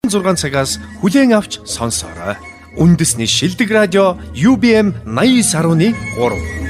6 цагаас хүлээн авч сонсоорой. Үндэсний шилдэг радио UBM 89.3.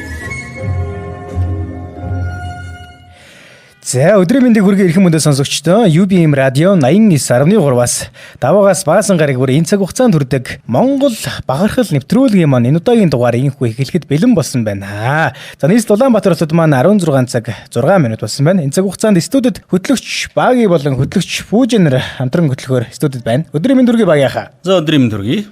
За, өдрийн мэндийг хүргэе, эрхэм мөндөд сонсогчдоо. UBM радио 89.3-аас даваагаас баасан гараг бүр энэ цаг хугацаанд хүрдэг Монгол бахархал нэвтрүүлгийн маань энэ удаагийн дугаар инхүү эхлэхэд бэлэн болсон байна. За, нийт Улаанбаатар хотод маань 16 цаг 6 минут болсон байна. Энэ цаг хугацаанд студид хөтлөгч Баги болон хөтлөгч Фүүжинэр хамтран хөтлөхөөр студид байна. Өдрийн мэнд хүргэе, Багийнхаа. За, өдрийн мэнд хүргэе.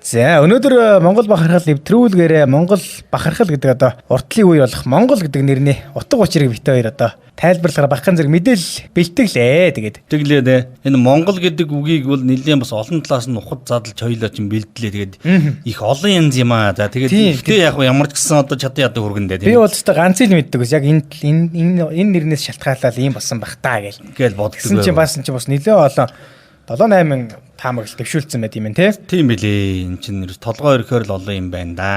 За, өнөөдөр Монгол бахархал нэвтрүүлгээрээ Монгол бахархал гэдэг одоо уртлын үе болох Монгол гэдэг нэрний утга учирыг бит хоёр одоо тайлбарлахаар багахан зэрэг мэдээлэл бэлтгэлээ. Тэгээд Тэглээ дээ. Энэ Монгол гэдэг үгийг бол нэлээд бас олон талаас нь ухад задлж хоёлоо чинь бэлтлээ. Тэгээд их олон янз юм аа. За, тэгээд ихтэй яг ямар ч гэсэн одоо чадан ядаг хүргэндээ. Би бол өстой ганц л мэддэг ус. Яг энэ энэ энэ нэрнээс шалтгаалаад ийм болсон бах таа гэл. Гээл боддог. Тэгсэн чинь бас энэ чинь бас нэлээд олон 7 8 таамаглал дэвшүүлсэн байт юм те. Тийм билээ. Энд чинь нэр толгой өрхөөр л олон юм байна да.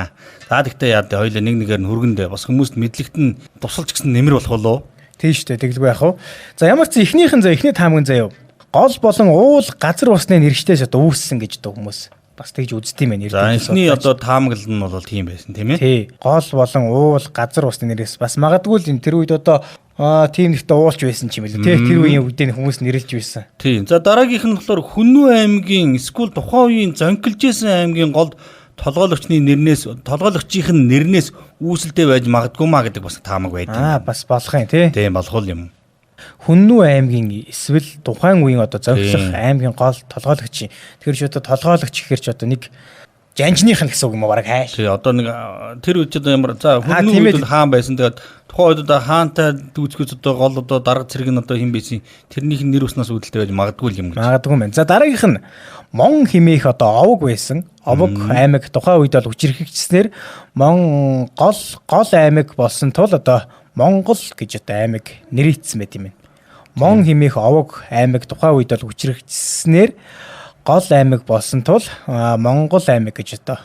За, тэгтээ яа хоёлаа нэг нэгээр нь хүргэндээ бас хүмүүст мэдлэгт нь тусалж гисэн нэмэр болох болов. Тийм шүү дээ. Тэгэлгүй яах вэ? За, ямар ч эхнийхэн заа, эхний таамаг заяа. Гол болон уул газар усны нэршдээс одоо үүссэн гэж одоо хүмүүс бас тэгж үздэг юм байна. За, эхний одоо таамаглал нь бол тийм байсан, тийм ээ. Тий. Гол болон уул газар усны нэрээс бас магадгүй л энэ тэр үед одоо тийм нэгтээ уулч байсан ч юм лээ. Тий, тэр үеийн үедээ хүмүүс нэрлж байсан. Тийм. За, дараагийнх нь болохоор Хүннү аймгийн эсвэл тухайн үеийн зонкилжсэн аймгийн гол толгойлогчны нэрнээс, толгойлогчийн нэрнээс үүсэлтэй байж магадгүй маа гэдэг бас таамаг байдаг. Аа, бас болох юм тий. Тийм, болох юм. Хүннү аймгийн эсвэл тухайн үеийн одоо зонхлох аймгийн гол толгойлогч. Тэр ч одоо толгойлогч гэхэр ч одоо нэг жанжных нь гэсэн үг юм уу бараг хайш. Тий, одоо нэг тэр үед одоо ямар за Хүннү үед бол хаан байсан. Тэгээд тухайн үед одоо хаантай дүүцгүүц одоо гол одоо дарга цэрэг нь одоо хэн байсан, тэрнийх нь нэр уснаас үүдэлтэй байж магадгүй юм гэж. Магадгүй юм байна. За, дараагийнх нь Мон химээх одоо овог байсан. Овог аймаг тухайн үед бол хүчирхэгчснээр Мон гол гол аймаг болсон тул одоо Монгол гэж одоо аймаг нэрийдсэн байт юм байна. Мон химээх овог аймаг тухайн үед бол хүчирхэгчснээр гол аймаг болсон тул Монгол аймаг гэж одоо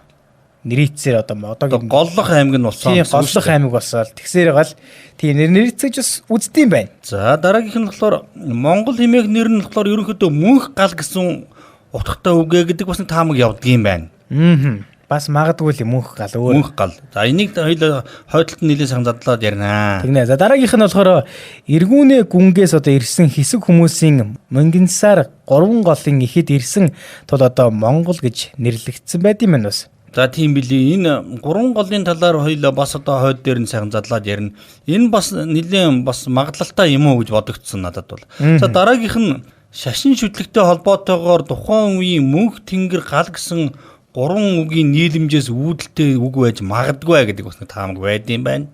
нэрийдсээр одоо одоогийн голлох аймаг нь болсон. Тийм, голлох аймаг болсон. Тэгсээр гал тийм нэр нэрийдсэж бас үздэм байна. За, дараагийнх нь болохоор Монгол химээх нэр нь болохоор ерөнхийдөө мөнх гал гэсэн утгатай үгэ гэдэг бас таамаг явдгийм байна. Аа. Бас магадгүй л мөнх гал өөр. Мөнх гал. За, энийг хоёул хойдолт нь нэлээд сайхан задлаад ярина. Тэгнэ. За, дараагийнх нь болохоор эргүүнээ гүнгээс одоо ирсэн хэсэг хүмүүсийн мөнгөнсаар гурван голын ихэд ирсэн тул одоо Монгол гэж нэрлэгдсэн байд юм байна бас. За, тийм билий. Энэ гурван голын талаар хоёул бас одоо хойд дээр нь сайхан задлаад ярина. Энэ бас нэлээд бас магадлалтай юм уу гэж бодогдсон надад бол. За, дараагийнх нь шашин шүтлэгтэй холбоотойгоор тухайн үеийн мөнх тэнгэр гал гэсэн гурван үгийн нийлэмжээс үүдэлтэй үг байж магадгүй гэдэг бас нэг таамаг байд юм байна.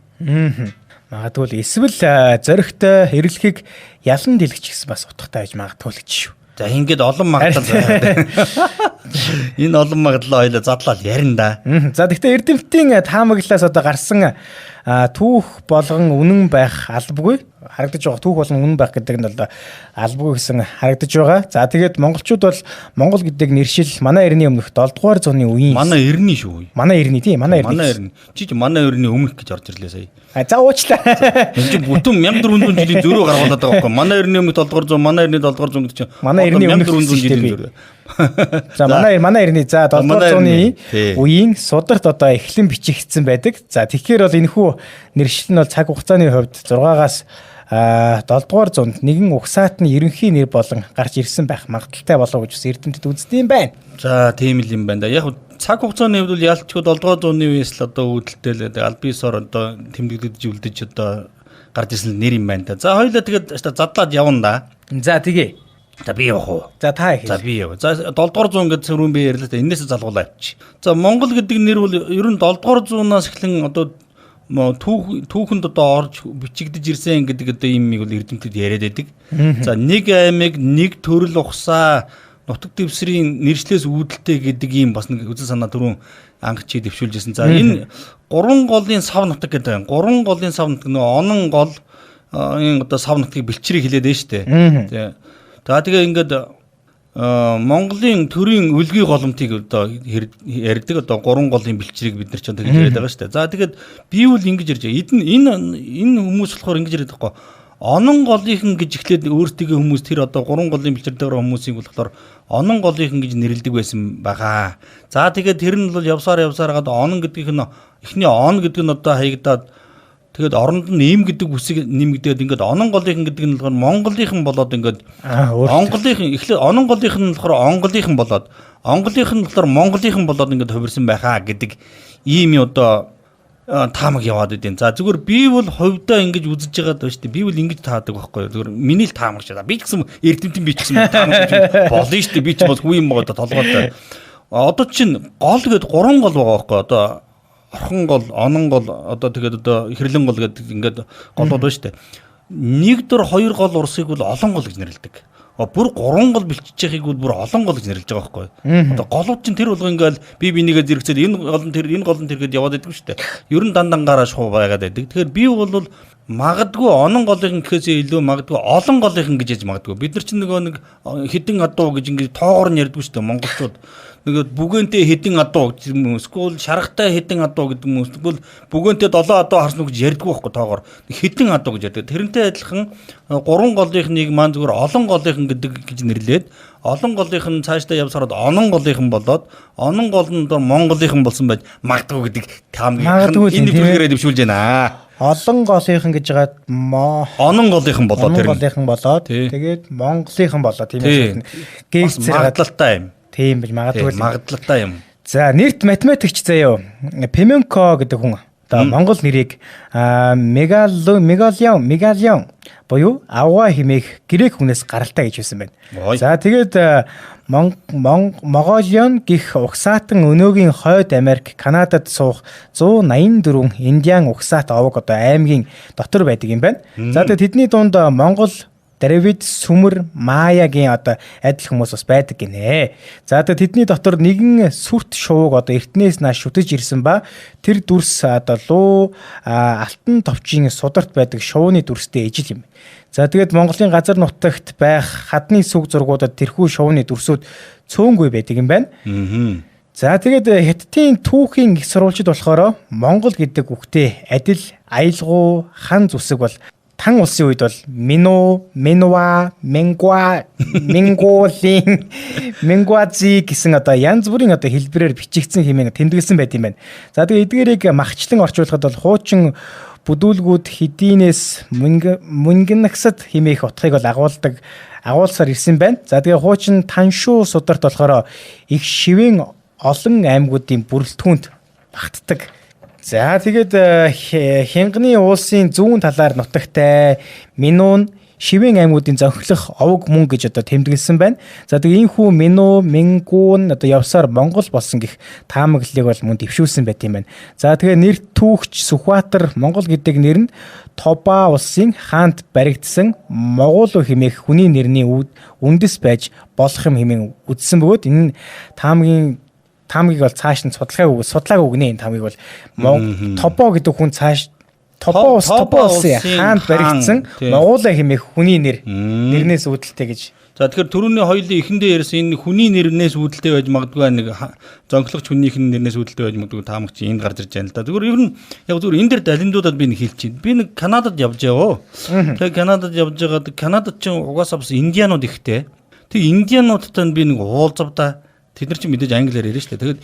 Магадгүй л эсвэл зоригтой эрэлхийг ялан дэлгэж гэсэн бас утгатай байж магадгүй л гэж шүү. За, ингээд олон магадлал байна. Энэ олон магадлал хоёлаа задлал ярина да. За, тэгвэл эрдэмтдийн таамаглалаас одоо гарсан түүх болгон үнэн байх албагүй харагдаж байгаа. Түүх болгон үнэн байх гэдэг нь бол албагүй гэсэн харагдаж байгаа. За, тэгээд монголчууд бол Монгол гэдэг нэршил манай эртний өмнөх 7 дугаар зууны үеийн манай эртний шүү. Манай эртний, тийм, манай эртний. Манай эртний. Чи чи манай эртний өмнөх гэж орж ирлээ сая. За, уучлаа. Энэ чи бүтэн 1400 жилийн зөрүү гаргуулад байгаа байхгүй. Манай эртний өмнөх 7 дугаар зуун, манай эртний 7 дугаар зуун гэдэг чинь манай эртний өмнөх 1400 жилийн зөрүү. За, манай эртний за 7 дугаар зууны үеийн сударт одоо эхлэн бичигдсэн байдаг. За, тэгэхээр бол энэхүү нэршил нь бол цаг хугацааны хувьд 6-аас 7 дугаар зуунд нэгэн угсаатны ерөнхий нэр болон гарч ирсэн байх магадлалтай болов гэж бас эрдэмтэд үздэг юм байна. За, тийм л юм байна да. Яг цаг хугацааны хувьд бол ялчгүй 7 дугаар зууны үеэс л одоо үүдэлтэй л аль биесоор одоо тэмдэглэж үлдэж одоо гарч ирсэн нэр юм байна да. За, хоёулаа тэгээд задлаад явна да. За, тэгээ. За, би явах уу? За, та их. За, би яв. За, 7 дугаар зуун гэдэг сөрүүн би ярьлаа та. Энээс залгуулаа авчи. За, Монгол гэдэг нэр бол ер нь 7 дугаар зуунаас эхлэн одоо түүхэнд одоо орж бичигдэж ирсэн гэдэг одоо юм бол эрдэмтэд яриад байдаг. За, нэг аймаг, нэг төрөл ухсаа нутаг дэвсгэрийн нэршлээс үүдэлтэй гэдэг ийм бас нэг үзэл санаа түрүүн анх чи дэвшүүлжсэн. За, энэ гурван голын сав нутаг гэдэг юм. Гурван голын сав нутаг нөгөө онон гол энэ одоо сав нутгийг бэлчрийг хэлээд байна шүү дээ. За, тэгээ ингээд Монголын төрийн өлгий голомтыг одоо ярьдаг, одоо гурван голын бэлчрийг бид нар ч тэгж яриад байгаа шүү дээ. За, тэгээд би бол ингэж ярьж байгаа. Энэ хүмүүс болохоор ингэж яриад байгаа байхгүй. Онон голынхан гэж эхлээд өөрсдийнхөө хүмүүс тэр одоо гурван голын бэлчээр дээр хүмүүсийг болохоор онон голынхан гэж нэрлэдэг байсан байгаа. За тэгээд тэр нь бол явсаар явсаар гад онон гэдгийнх нь эхний он гэдэг нь одоо хаягдаад тэгээд оронд нь им гэдэг үсэг нэмэгдээд ингээд онон голынхан гэдэг нь болохоор монголынхан болоод ингээд онголынхан эхлээд онон голынхан нь болохоор онголынхан болоод онголынхан нь болохоор монголынхан болоод ингээд хувирсан байхаа гэдэг ийм одоо таамаг яваад идэв. За зүгээр би бол хувьдаа ингэж үзэж байгаад байна шүү дээ. Би бол ингэж таадаг байхгүй юу. Зүгээр миний л таамаг шээ. Би ч гэсэн эрдэмтэн би ч гэсэн таамаг болно шүү дээ. Би ч бол хүү юм байгаа толгойтой. Одоо чинь гол гээд гурван гол байгаа байхгүй юу. Одоо орхон гол, онон гол, одоо тэгээд одоо хэрлэн гол гэдэг ингээд голууд байна шүү дээ. Нэг дор хоёр гол урсыг бол олон гол гэж нэрлэдэг. Бүр гурван гол бэлчиж яхийг бол бүр олон гол гэж нэрлэж байгаа байхгүй. Одоо голууд чинь тэр болго ингээл би бинийгээ зэрэгцээд энэ гол нь тэр энэ гол нь тэр гэдээ яваад байдаг шүү дээ. Ер нь дан дангаараа шуу байгаад байдаг. Тэгэхээр би бол магадгүй онон голынхан гэхээсээ илүү магадгүй олон голынхан гэж яж магадгүй. Бид нар чинь нөгөө нэг хідэн адуу гэж ингээд тоогоор нь ярьдгүй шүү дээ монголчууд. Нөгөө бүгэнтэй хідэн адуу гэдэг юм уу? Эсвэл шаргатай хідэн адуу гэдэг юм уу? Эсвэл бүгэнтэй 7 адуу харсан уу гэж ярьдгүй байхгүй тоогоор. Хідэн адуу гэж ярьдаг. Тэрнтэй адилхан гурван голынхныг маань зүгээр олон голынхан гэдэг гэж нэрлээд олон голынхан цаашдаа явсараад онон голынхан болоод онон гол нь одоо монголынхан болсон байж магадгүй гэдэг таамгийг энэ нэвтрүүлгээрээ дэвшүүлж байна. Олон голынхан гэж хагаад онон голынхан болоод тэр голынхан болоод тэгээд монголынхан болоод тийм ээ. Гээч магадлалтай юм. Тийм байж магадгүй. Магадлалтай юм. За нэрт математикч заяо. Пименко гэдэг хүн одоо монгол нэрийг мегалион мегалион буюу авгаа хэмээх грек хүнээс гаралтай гэж хэлсэн байна. За тэгээд Моголион гих угсаатан өнөөгийн Хойд Америк, Канадад суух 184 Индиан угсаат овог одоо аймгийн дотор байдаг юм байна. За тэгээд тэдний дунд Монгол, Дравид, Сүмэр, Маягийн одоо адил хүмүүс бас байдаг гинэ. За тэгээд тэдний дотор нэгэн сүрт шувууг одоо эртнээс нааш шүтэж ирсэн ба тэр дүрс одоо луу алтан товчийн сударт байдаг шувууны дүрстэй ижил юм. За тэгээд Монголын газар нутагт байх хадны сүг зургуудад тэрхүү шувууны дүрсүүд цөөнгүй байдаг юм байна. За тэгээд Хятадын түүхийн их сурвалжид болохоор Монгол гэдэг үгтэй адил, аялгау, хан зүсэг бол Тан улсын үед бол Мину, Минуа, Мингуа, Мингуулийн, Мингуази гэсэн одоо янз бүрийн одоо хэлбэрээр бичигдсэн хэмээн тэмдэглэсэн байт юм байна. За тэгээ эдгээрийг махчлан орчуулахад бол хуучин бүдүүлгүүд хэдийнээс мөнгөнагсад хэмээх утгыг бол агуулдаг агуулсаар ирсэн байна. За тэгээ хуучин Таншуу сударт болохоор их шивэн олон аймагуудын бүрэлдэхүүнд багтдаг. За тэгээд Хянганы уулсын зүүн талаар нутагтай Минуун Шивэн аймагуудын зохилох овог мөн гэж одоо тэмдэглэсэн байна. За тэгээ энхүү Минуу, Мингуун одоо явсаар Монгол болсон гих таамаглалыг бол мөн дэвшүүлсэн байт юм байна. За тэгээ нэр түүхч Сүхбаатар Монгол гэдэг нэр нь Тоба улсын хаант баригдсан Моголо хэмээх хүний нэрний үндэс байж болох юм хэмээн үзсэн бөгөөд энэ таамгийг бол цааш нь судлаагүй гинэ энэ таамгийг бол Тобо гэдэг хүн цааш Тобо улсын хаанд баригдсан Могола хэмээх хүний нэрнээс үүдэлтэй гэж. За тэгэхээр түрүүний хоёулын эхэндээ ярьсан энэ хүний нэрнээс үүдэлтэй байж магадгүй нэг зонхлогч хүнийх нь нэрнээс үүдэлтэй байж магадгүй таамаг чи энд гарч ирж байна л да. Зүгээр ер нь яг зүгээр энэ дэр далиндуудад би нэг хэлчих. Би нэг Канадад явж яваа. Тэгээ Канадад явж байгаад Канадад чинь угаасаа бас индианууд ихтэй. Тэг индиануудтай би нэг уулзвда. Тэд нар чинь мэдээж англиар яриа шүү дээ. Тэгээд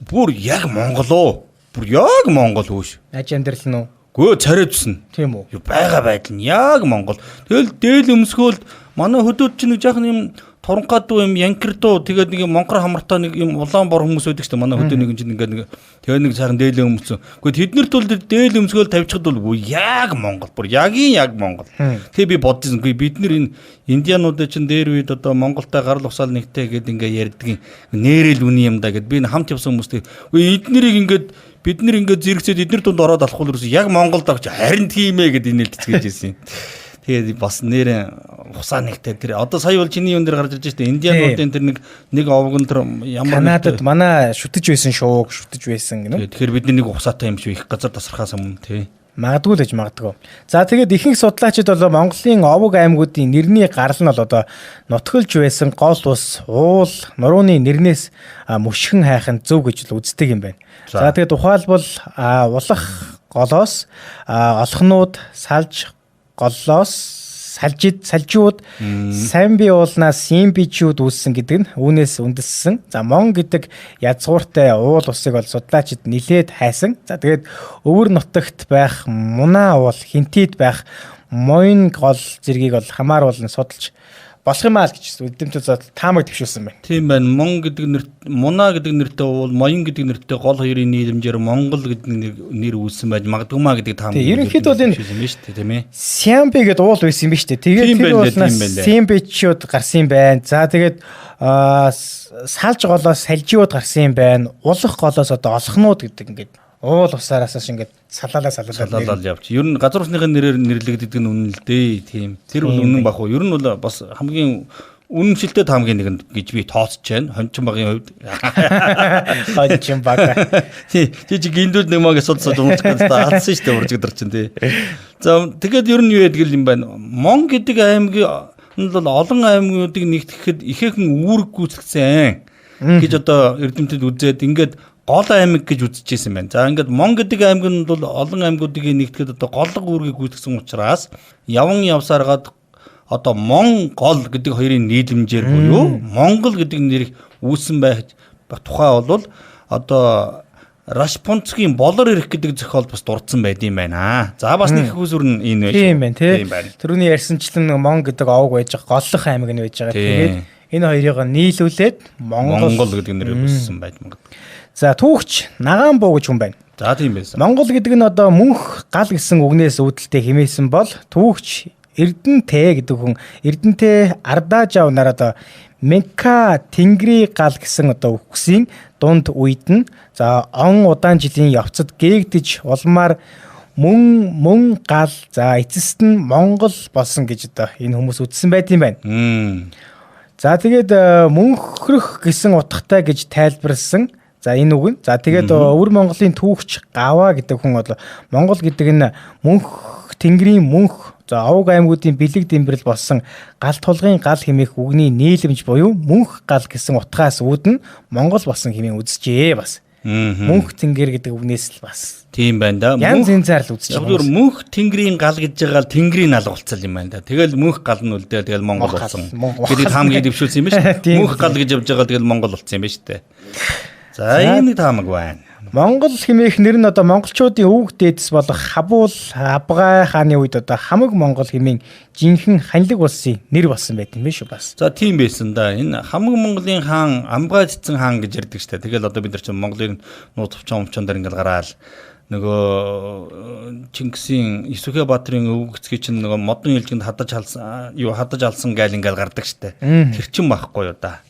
бүр яг монгол уу? Бүр яг монгол хүүш. Аж амьдрал нь уу? Гөө царайжсэн. Тийм үү? Юу байгаа байдал нь яг монгол. Тэгэл дээл өмсгөөл манай хөдөөд чинь нэг жаахан юм туранхай дуу юм янкер дуу тэгээд нэг юм монхор хамартай нэг юм улаан бор хүмүүс байдаг шүү дээ. Манай хөдөө нэг юм чинь ингээд нэг тэгээд нэг сайхан дээлээ өмссөн. Гэхдээ тэднэрт бол дээл өмсгөөл тавьчихад бол яг монгол. Бүр ягийн яг монгол. Тэгээ би бодсон. Үгүй бид нар энэ индиануудын чинь дээр үед одоо монголтай гарал усаал нэгтэй гэд ингээ ярьдгийн нэрэл үний юм да гэд би хамт явсан хүмүүстэй. Үгүй эднэрийг ингээд бид нэр ингээд зэрэгцээд эднэр дунд ороод алхахул ерөөсөө яг Монголд авч харин тийм ээ гэд инээлтцгээж ирсэн. Тэгээд бас нэр усаа нэгтэй тэр одоо сая бол чиний юун дээр гарч ирж штэ индиануудын тэр нэг овгон тэр ямар Канадад манай шүтэж байсан шууг шүтэж байсан гэнэ. Тэгэхээр бид нэг усаатай юм шиг их газар тасархаас өмнө тий. Магадгүй л гэж магадгүй. За тэгээд ихэнх судлаачид бол Монголын овог аймагуудын нэрний гарал нь бол одоо нутгалж байсан гол ус, уул, нурууны нэрнээс мөшгөн хайх нь зөв гэж л үздэг юм байна. За тэгээд тухайлбал улах голоос олхнууд, салж, голлоос салжууд Самби уулнаас Симбичүүд үүссэн гэдэг нь үүнээс үндэссэн. За Мон гэдэг язгууртай уул усыг бол судлаачид нилээд хайсан. За тэгээд өвөр нутагт байх Мунаа уул, Хинтид байх Моён гол зэргийг бол хамааруулан судалж болох юм аа л гэж эрдэмтэд зодол таамаг төвшүүлсэн байна. Тийм байна. Мон гэдэг нэр, Мунаа гэдэг нэртэй уул, Моён гэдэг нэртэй гол хоёрын нийлэмжээр Монгол гэдэг нэр үүссэн байж магадгүй маа гэдэг таамаг. Тийм, ерөнхийдөө бол энэ төвшүүлсэн байна шүү дээ, тийм ээ. Сямби гэдэг уул байсан юм биш үү? Тэгээд Тийм тэр байна лээ, уулнаас тийм байна лээ. Симбичүүд гарсан юм байна. За тэгээд салж голоос салжиуд гарсан юм байна. Улах голоос одоо олохнууд гэдэг ингээд уул усаараас ингээд салаалаа салаалаа Салаалал явж. Ер нь газар усныхын нэрээр нэрлэгддэг нь үнэн л дээ. Тийм. Тэр бол үнэн бах уу. Ер нь бол бас хамгийн үнэмшилтэй таамгийн нэг гэж би тооцож байна. Хончин багийн хувьд. Хончин баг. Тий. Чи чи гиндүүд нэг маг асуудал сууж унших гэдэг алдсан шүү дээ уржигдар чинь тий. За тэгээд ер нь юу яадаг юм байна. Мон гэдэг аймгийн нь бол олон аймгуудыг нэгтгэхэд ихээхэн үүрэг гүйцэтгсэн гэж одоо эрдэмтэд үзээд ингээд гол аймаг гэж үзчихсэн байна. За ингээд Мон гэдэг аймаг нь бол олон аймагуудыг нэгтгэхэд одоо голлого үүргийг гүйцэтгсэн учраас яван явсаргаад одоо Монгол гэдэг хоёрын нийлэмжээр буюу Монгол гэдэг нэр үүссэн байх тухай бол одоо Рашпунцгийн болор ирэх гэдэг зохиол бас дурдсан байд юм байна. За бас нэг их усүр нь энэ байж. Тийм байна тий. Тийм байна. Түрүүний ярьсанчлан Мон гэдэг овг байж байгаа, голлох аймаг нь байж байгаа. Тийм. Тэгээд энэ хоёрыг нийлүүлээд Монгол. Монгол гэдэг нэрээр үүссэн байж магадгүй. За түүхч Нагаан буу гэж хүн байна. За тийм байсан. Монгол гэдэг нь одоо мөнх гал гэсэн үгнээс үүдэлтэй хэмээсэн бол түүхч Эрдэнтэ гэдэг хүн Эрдэнтэ Ардаажав нар одоо Менка Тэнгэрийн гал гэсэн одоо үгсийн дунд үед нь за он удаан жилийн явцад гээгдэж улмаар мөн гал за эцэст нь Монгол болсон гэж одоо энэ хүмүүс үзсэн байт юм байна. За тэгээд мөнхрөх гэсэн утгатай гэж тайлбарлсан. За энэ үг нь. За тэгээд өвөр Монголын түүхч Гаваа гэдэг хүн бол Монгол гэдэг нь мөнх Тэнгэрийн мөнх за овг аймагуудын бэлэг дэмбэрэл болсон гал тулгын гал хэмээх үгний нийлэмж буюу мөнх гал гэсэн утгаас үүдэн Монгол болсон хэмээн үзжээ бас. Мөнх Тэнгэр гэдэг үгнээс л бас. Тийм байна да. Янз янзаар л үзэж Яг зүгээр мөнх Тэнгэрийн гал гэж байгаа л Тэнгэрийн алга болцол юм байна да. Тэгэл мөнх гал нь үлдээл тэгэл Монгол болсон. Гэдэг таамгийг дэвшүүлсэн юм байна шүү дээ. Мөнх гал гэж явж байгаа тэгэл Монгол болсон юм байна шүү дээ. За энэ нэг таамаг байна. Монгол хэмээх нэр нь одоо монголчуудын өвөг дээдэс болох Хабуул Абгай хааны үед одоо хамаг Монгол хэмээн жинхэнэ ханилаг улсын нэр болсон байт юм биш үү бас. За тийм байсан да. Энэ хамаг Монголын хаан Амгай цэцэн хаан гэж ярьдаг штэ. Тэгэл одоо бид нар чинь Монголын нууц төвчөн өмчөн дээр ингээл гараал нөгөө Чингисийн Исүхэ Баатрын өвөг эцгийг чинь нөгөө модон илжинд хадаж алсан юу хадаж алсан гайл ингээл гардаг штэ. Тэр чин байхгүй юу да.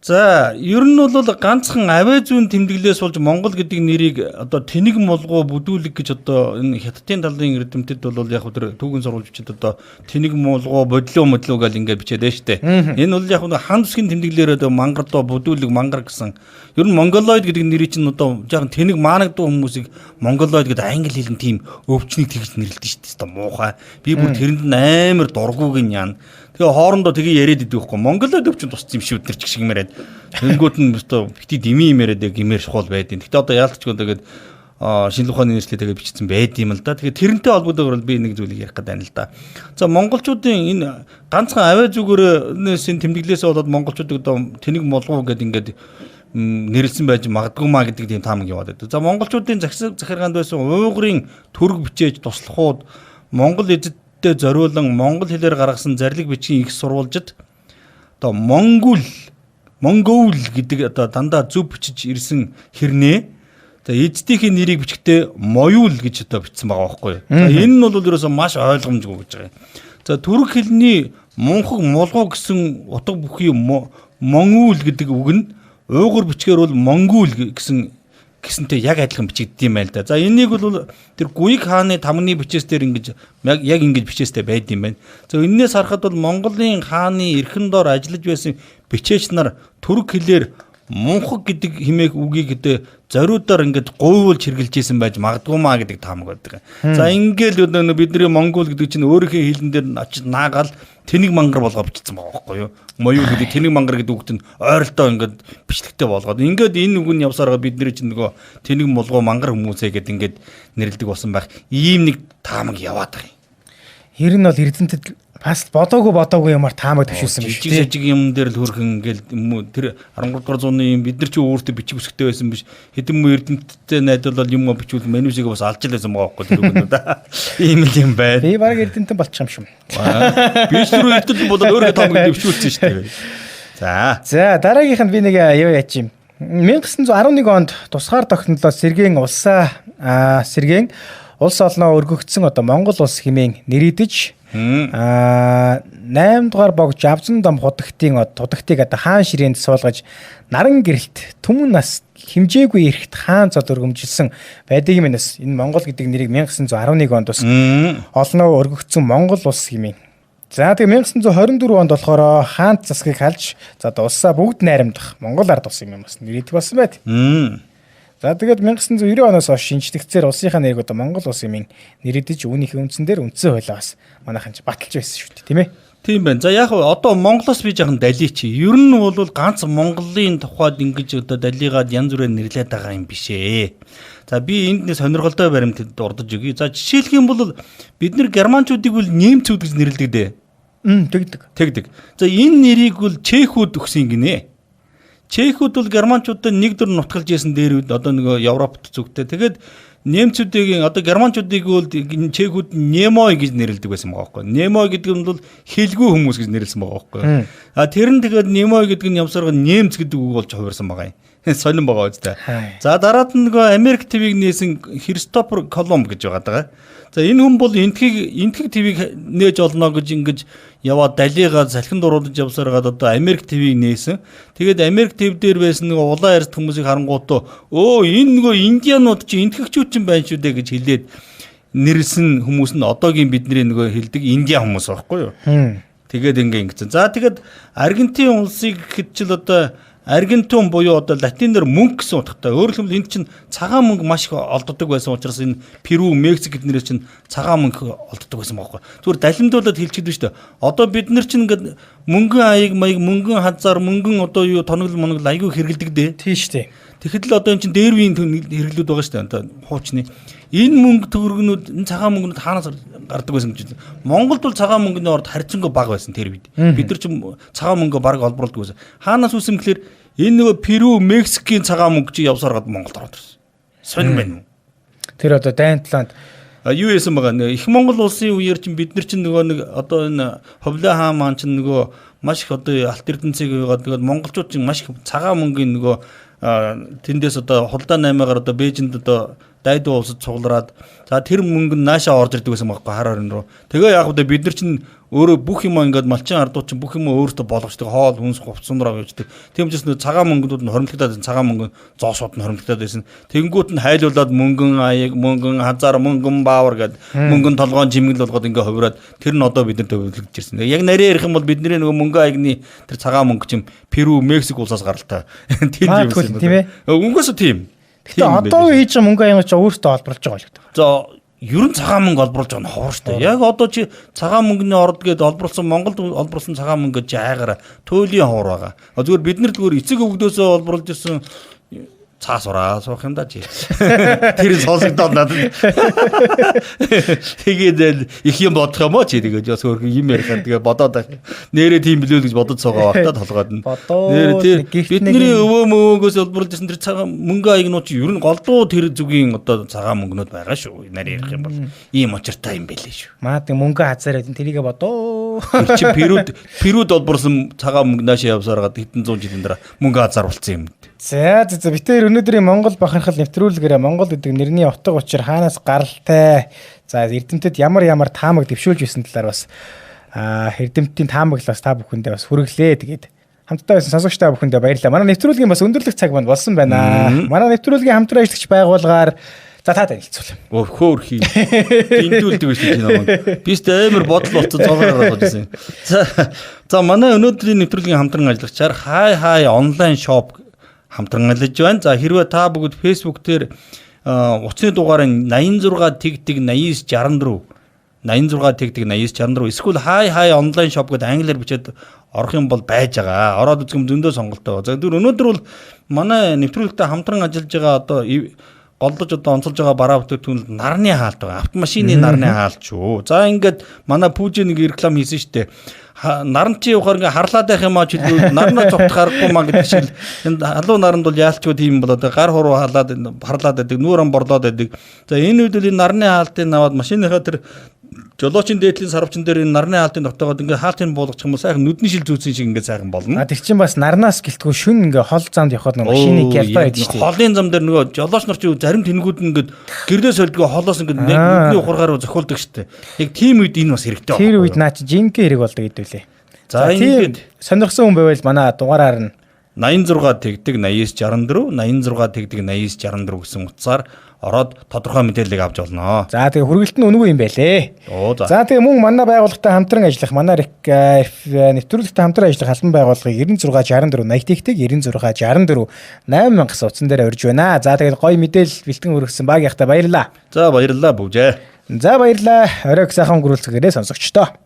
За, ер нь бол ганцхан авиа зүүн тэмдэглээс болж Монгол гэдэг нэрийг одоо тэнэг мулгуу бүдүүлэг гэж одоо энэ хятадын талын эрдэмтэд бол яг тэр түүхэн сурвалжчид одоо тэнэг мулгуу бодлоо модлоо гэл ингээд бичээд байна штэ. Энэ бол яг хан зүсгийн тэмдэглэлээр одоо мангардоо бүдүүлэг мангар гэсэн. Ер нь монголоид гэдэг нэрийг чинь одоо жаахан тэнэг маанагдуу хүмүүсийг монголоид гэдэг англи хэлэн тийм өвчнийг тэгж нэрлэдэг штэ. Муухай. Би бүр тэрэнд нь амар дургүйг нь яана. Тэгээ хоорондоо тэгээ яриад идэв байхгүй. Монголод өвчин туссан юм шиг өдр ч гэх юм яриад. Тэнгүүд нь өстө бити дими юм яриад яг гимээр шухал байдیں۔ Гэтэ одоо яалтчгүй тэгээд шинжлэх ухааны нэршлээ тэгээд бичсэн байд юм л да. Тэгэхээр тэрнтэй холбоотойгоор би нэг зүйлийг ярих гэдэг байна л да. За монголчуудын энэ ганцхан авиа зүгээрээс энэ тэмдэглээсээ болоод монголчуудыг одоо тэнэг молгуу гэдэг ингээд нэрлсэн байж магадгүй маа гэдэг тийм таамаг яваад байдаг. За монголчуудын захиргаанд байсан уйгурын төрөг бичээж туслахууд Монгол эзэд зориулан монгол хэлээр гаргасан зарлиг бичгийн их сурвалжид одоо Монгол гэдэг одоо дандаа зөв бичиж ирсэн хэрнээ за эздийнхээ нэрийг бичгтээ Моюул гэж одоо бичсэн байгаа байхгүй юу. За энэ нь бол ерөөсөө маш ойлгомжгүй гэж байгаа юм. За түрк хэлний мунхаг мулгуу гэсэн утга бүхий Монгол гэдэг үг нь уйгур бичгээр бол Монгол гэсэн гэсэнтэй яг адилхан бичигддэг юм байна л да. За энийг бол тэр Гуйг хааны тамгны бичээс дээр ингэж яг ингэж бичээстэй байд юм байна. За энэнээс харахад бол Монголын хааны эрхэн дор ажиллаж байсан бичээч нар түрк хэлээр мунхаг гэдэг хэмээх үгийг гэдэг зориудаар ингэж гуйвуулж хэрглэж исэн байж магадгүй маа гэдэг таамаг байдаг. За ингээл бидний Монгол гэдэг чинь өөрийнхөө хэлэн дээр очиж наагаал тэнэг мангар болгоо бичсэн байгаа байхгүй юу? Моюул гэдэг тэнэг мангар гэдэг үгт нь ойролтоо ингээд бичлэгтэй болгоод ингээд энэ үг нь явсараа бидний чинь нөгөө тэнэг мулгуу мангар хүмүүсээ гэдэг ингээд нэрлэдэг болсон байх. Ийм нэг таамаг яваад байгаа юм. Ер нь бол эрдэмтэд бас бодоогүй юмар таамаг төвшүүлсэн биш. Жижиг сажиг юм дээр л хөрхөн ингээл тэр 13 дугаар зууны юм бид нар чи өөртөө бичиг үсгтэй байсан биш. Хэдэн мө эрдэмтдтэй найдвал юм бичвэл манусыг бас алж л байсан байгаа байхгүй тэр үгнүүд. Ийм л юм байна. Би баг эрдэмтэн болчих юм шүү. Би ч түрүү эрдэмтэн болоод өөрөө таамаг дэвшүүлсэн шүү дээ. За. За дараагийнх нь би нэг юу яач юм. 1911 онд тусгаар тогтнолоо сэргээн улсаа сэргээн улс олноо өргөгдсөн одоо Монгол улс хэмээн нэрийдэж 8 дугаар бог Жавзан дом худагтын худагтыг одоо хаан ширээнд суулгаж наран гэрэлт түмэн нас хэмжээгүй эрэхт хаан зол өргөмжилсөн байдаг юм энэс. Энэ Монгол гэдэг нэрийг 1911 онд бас олноо өргөгдсөн Монгол улс хэмээн. За тэгээ 1924 онд болохоор хаант засгийг халж за одоо улсаа бүгд найрамдах Монгол ард улс юм бас нэрийдэх болсон байт. За тэгээд 1990 оноос хойш шинжлэгцээр улсынхаа нэрийг одоо Монгол улс юм нэрийдэж үүнийхээ үндсэн дээр үндсэн хуулиа бас манайхан ч баталж байсан шүү дээ, тийм ээ. Тийм байна. За яг одоо Монголоос би жаахан далий чи. Ер нь бол ганц Монголын тухайд ингэж одоо далийгаад янз бүрээр нэрлээд байгаа юм биш ээ. За би энд нэг сонирхолтой баримт дурдаж өгье. За жишээлх юм бол бид нэр германчуудыг бол немцүүд гэж нэрлэдэг дээ. Тэгдэг. Тэгдэг. За энэ нэрийг бол чехүүд өгсөн гинэ. Чехүүд бол германчуудад нэг дөр нутгалж исэн дээр үед одоо нөгөө Европт зүгтээ. Тэгээд немцүүдийн одоо германчуудыг бол чехүүд немой гэж нэрлэдэг байсан байгаа байхгүй. Немой гэдэг нь бол хэлгүй хүмүүс гэж нэрлэсэн байгаа байхгүй. А тэр нь тэгээд немой гэдэг нь явсарга немц гэдэг үг болж хувирсан байгаа юм. Сонирн байгаа үстэй. За дараад нь нөгөө Америк твийг нээсэн Христофер Колумб гэж байгаа даа. За энэ хүн бол энтхийг твийг нээж олно гэж ингэж яваад далигаа салхинд оруулж явсаргаад одоо Америк твийг нээсэн. Тэгээд Америк тв дээр байсан нөгөө улаан арьст хүмүүсийг харангуутаа өө энэ нөгөө индианууд чи энтхэгчүүд чинь байна шүү дээ гэж хэлээд нэрлсэн хүмүүс нь одоогийн бидний нөгөө хэлдэг индиан хүмүүс байхгүй юу? Тэгээд ингээ ингэсэн. За тэгээд Аргентин улсыг гэхэд чил одоо Аргентин буюу одоо латинаар мөнгө гэсэн утгатай. Өөрөөр хэлбэл энд чинь цагаан мөнгө маш их олддог байсан учраас энэ Перу, Мексик гэднэрээс чинь цагаан мөнгө олддог байсан байхгүй. Зүгээр далимдуулаад хэлчихдэг шүү дээ. Одоо бид нар чинь ингээд мөнгөн аяг маяг, мөнгөн хазаар, мөнгөн одоо юу тоноглол моноглол айгүй хэрэгэлдэг дээ. Тийм шүү дээ. Тэгэхэд л одоо эн чинь дээр үеийн хэрэглүүд байгаа шүү дээ. Одоо хуучны. Энэ мөнгө төгрөгнүүд, энэ цагаан мөнгнүүд хаанаас гардаг байсан гэж байна. Монголд бол цагаан мөнгөний орд харьцангуй бага байсан тэр үед. Бид нар чинь цагаан мөнгө бараг олборлдог байсан. Хаанаас үүсэн гэхээр энэ нөгөө Перу, Мексикийн цагаан мөнгө чи явсаар гад Монголд ороод ирсэн. Сонир байна уу? Тэр одоо дайн талаанд юу яасан байгаа нэ их Монгол улсын үеэр чинь бид нар чинь нөгөө нэг одоо энэ Ховлоо хаан маань чинь нөгөө маш их одоо алт эрдэнцийг яваад тэгээд монголчууд чинь маш их цагаан мөнгөний нөгөө тэндээс одоо хулдаа 8-аар одоо Бээжинд одоо дайдуу улсад цуглараад за тэр мөнгө нь наашаа орж ирдэг байсан байхгүй хар хорин руу. Тэгээ яг одоо бид нар чинь өөрөө бүх юм ингээд малчин ардууд чинь бүх юм өөртөө болгочдөг, хоол хүнс хувцас ундраа явждаг. Тийм учраас нөө цагаан мөнгөдүүд нь хоримтлагдаад байсан, цагаан мөнгө зоосууд нь хоримтлагдаад байсан. Тэнгүүт нь хайлуулад мөнгөн аяг, мөнгөн хазар, мөнгөн баавар гэд мөнгөн толгоон жимгэл болгоод ингээ хувираад тэр нь одоо бид нарт өвлөгдөж ирсэн. Яг нарийн ярих юм бол бидний нөгөө мөнгөн аягны тэр цагаан мөнгө чинь Перу, Мексик улсаас гаралтай. Тийм юм тийм ээ. Өнгөөсөө тийм. Гэтэ одоо хийж байгаа мөнгө аяга чи өөртөө олборлож байгаа л гэдэг. За ер нь цагаан мөнгө олборлож байгаа нь ховор шүү дээ. Яг одоо чи цагаан мөнгөний орд гээд олборлсон Монголд олборлсон цагаан мөнгө чи айгаараа туйлын ховор байгаа. Зүгээр бид нар зүгээр эцэг өвгдөөсөө олборлож ирсэн цаас ураа суух юм да чи. Тэр сонсогдоод надад. Тэгээд их юм бодох юм уу чи тэгээд бас өөр юм ярихаар тэгээ бодоод байх. Нэрээ тийм билүү гэж бодож суугаа багтаа толгойд нь. Нэрээ тий бидний өвөө мөвөөгөөс олборлож ирсэн тэр цагаан мөнгө аягнууд чи ер нь голдуу тэр зүгийн одоо цагаан мөнгнүүд байгаа шүү. Нарийн ярих юм бол ийм учиртай юм байлээ шүү. Маад мөнгө хазаар байдэн тэрийгэ бодоо. Тэр чи Перуд олборлсон цагаан мөнгө наашаа явсаар гад хэдэн зуун жилийн дараа мөнгө хазаар болцсон юм. За за бид тэр өнөөдрийн Монгол бахархал нэвтрүүлгээрээ Монгол гэдэг нэрний утга учир хаанаас гаралтай. За эрдэмтэд ямар ямар таамаг дэвшүүлж байсан талаар бас эрдэмтдийн таамаглаас та бүхэндээ бас хүргэлээ. Тэгээд хамтдаа байсан сонсогч та бүхэндээ баярлалаа. Манай нэвтрүүлгийн бас өндөрлөх цаг маань болсон байна. Манай нэвтрүүлгийн хамтран ажиллагч байгуулгаар за та танилцуул. Өхөөр хий. Дэндүүлдэг байсан чи намайг. Би ч амар бодол болцсон зоогоор гараад байсан. За манай өнөөдрийн нэвтрүүлгийн хамтран ажиллагчаар Хай Хай онлайн шоп хамтран ажиллаж байна. За хэрвээ та бүгд Facebook дээр утасны дугаарын 86 тэгдэг 8964 86 тэгдэг 8964 эсвэл Хай Хай онлайн шоп гэдээ англиар бичээд орох юм бол байж байгаа. Ороод үзэх юм зөндөө сонголттой. За тэр өнөөдөр бол манай нэвтрүүлэгтээ хамтран ажиллаж байгаа одоо Голдож одоо онцолж байгаа бараа бүтээгдэхүүн нарны хаалт байгаа. Автомашины нарны хаалт шүү. За ингээд манай Пүүжээ нэг реклам хийсэн шүү дээ. Наран чи явахаар ингээ харлаад байх юм аа ч хэлгүй нарнаа цогтох аргагүй маа гэдэг шиг энэ халуун наранд бол яалчгүй тийм болоод гар хуруу халаад харлаад байдаг, нүүр ам борлоод байдаг. За энэ үед бол энэ нарны хаалтыг аваад машиныхаа тэр жолоочийн дээдлийн сарвчин дээр энэ нарны хаалтыг тогтоогоод ингээ хаалтыг буулгачих юм бол сайхан нүдний шил зүүцэн шиг ингээ сайхан болно. А тэр чинь бас нарнаас гэлтгүй шүн ингээ хол замд явхад нэг машины гялбаа байдаг шүү дээ. Холын зам дээр нөгөө жолооч нар чи зарим тэнгүүд нь ингээд гэрлээ сольдгоо холоос ингээд нүдний ухаргаар зохиолдог шүү дээ. Яг тийм үед энэ бас хэрэгтэй. Тэр үед наа чи жинхэнэ хэрэг болдог гэдүүлээ. За тийм ингээд сонирхсан хүн байвал манай дугаараар нь 86 тэгдэг 89 64 86 тэгдэг 89 64 гэсэн утсаар ороод тодорхой мэдээллийг авч болно. За тэгээ хүргэлт нь үнэгүй юм байлээ. Оо за. За тэгээ мөн манай байгууллагатай хамтран ажиллах манай нэвтрүүлэгтэй хамтран ажиллах албан байгууллагыг 96 64 80 тэгтэг 96 64 8000 гэсэн утсан дээр урьж байна. За тэгээд гоё мэдээлэл бэлтгэн өргөсөн багийнхтай баярлалаа. За баярлалаа бүжээ. За баярлалаа. Оройг сайхан өнгөрүүлцгээрээ сонсогчдоо.